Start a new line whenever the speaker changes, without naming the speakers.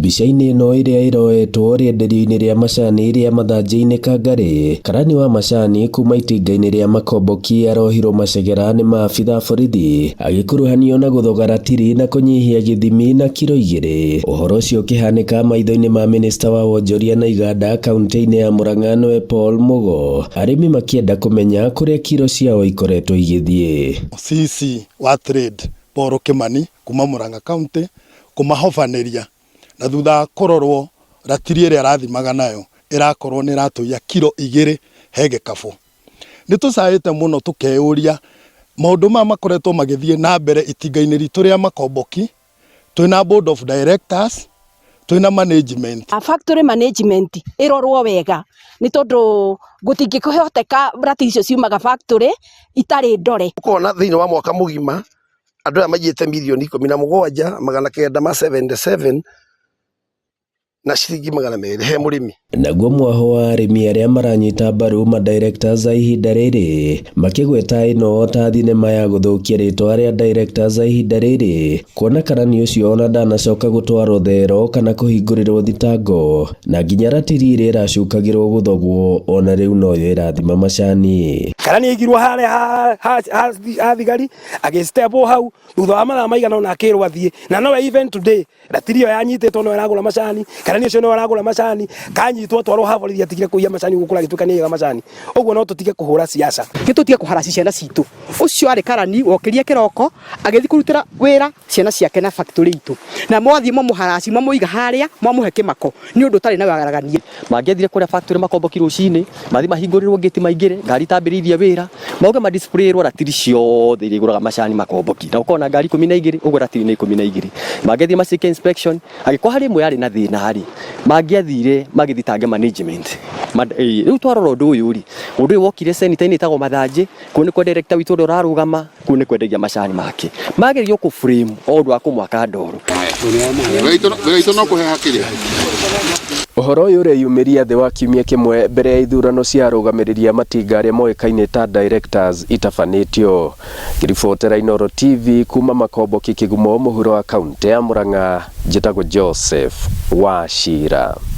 Mbica-inĩ ĩno ĩrĩa ĩroetwo rĩenderio-inĩ rĩa macani rĩa Mathanjĩ-inĩ Kangarĩ, karani wa macani kuma itinga-inĩ rĩa Makomboki arohirwo macegera nĩ maabitha a borithi agĩkuruhanio na gũthoga ratiri na kũnyihia gĩthimi na kiro 2. Ũhoro ũcio ũkĩhanĩka maitho-inĩ ma minista wa wonjoria na iganda kaunti-inĩ ya Murang'a nĩwe Paul Mugo, arĩmi makĩenda kũmenya kũrĩa kiro ciao ikoretwo igĩthiĩ.
CC wa trade Paul Kimani kuma Murang'a County kũmahobanĩria na thutha wa kũrorwo ratiri ĩrĩa arathimaga nayo ĩrakorwo nĩ ĩratũiya kiro 2 he gĩkabũ. Nĩ tũcaĩte mũno tũkeyũria maũndũ maya makoretwo magĩthiĩ na mbere itinga-inĩ ritũ rĩa Makomboki, twĩna board of directors, twĩna management.
Factory management ĩrorwo wega nĩ tondũ gũtingĩhoteka ratiri icio ciumaga factory itarĩ ndore.
Ũkona thĩinĩ wa mwaka mũgima andũ aya maiyĩte mirioni 17,977 na ciringi 200 he mũrĩmi.
Naguo mwaho wa arĩmi arĩa maranyita mbaru madirectors a ihinda rĩrĩ makĩgweta ĩno ta thinema ya gũthũkia rĩtwa rĩa directors a ihinda rĩrĩ kuona karani ũcio ona ndanacoka gũtwarwo thero kana kũhingũrĩrwo thitango na nginya ratiri ĩrĩa ĩracukagĩrwo gũthogwo ona rĩu noyo ĩrathima macani.
Karani aigirwo harĩa ha thigari agĩstepwo hau thutha wa mathaa maigana ũna akĩrwo athiĩ na nowe even today ratiri ĩyo yanyitĩtwo no ĩragũra macani, karani ũcio no aragũra macani, kanyitwo twarwo ha borithi atigire kũiya macani ũguo kũragĩtuĩka nĩ aiyaga macani. Ũguo no tũtige kũhũra siasa.
Nĩ tũtige kũharaci ciana citũ. Ũcio arĩ karani wokĩria kĩroko agĩthiĩ kũrutĩra wĩra ciana ciake na factory itũ. Na mwathiĩ mwamũharaci mwamũiga harĩa mwamũhe kĩmako nĩ ũndũ ũtarĩ na waragania.
Mangĩathire kũrĩa factory Makomboki rũcinĩ mathiĩ mahingũrĩrwo gate maingĩre ngari itambĩrĩirie wĩra mauge ma displayĩrwo ratiri ciothe iria igũraga macani Makomboki na ũkorwo na ngari 12 ũguo ratiri nĩ 12. Mangĩathire maciĩke inspection angĩkorwo harĩ ĩmwe yarĩ na thĩna rĩ mangĩathire magĩthitange management. Rĩu twarora ũndũ ũyũ rĩ, ũndũ ũyũ wokire cenita-inĩ ĩtagwo Mathanjĩ, kũu nĩkuo director witũ ũrĩa ũrarũgama, kũu nĩ kwendagia macani make. Magĩrĩirwo kũ frame o ũndũ wa kũmwaka ndoro.
Ũhoro ũyũ ũreyumĩria thĩ wa kiumia kĩmwe mbere ya ithurano cia arũgamĩrĩri a matinga arĩa moĩkaine ta directors itabanĩtio. Ngĩribotera Inooro TV kuma Makomboki Kĩgumo mũhuro wa kaunti ya Murang'a, njĩtagwo Joseph Wachira.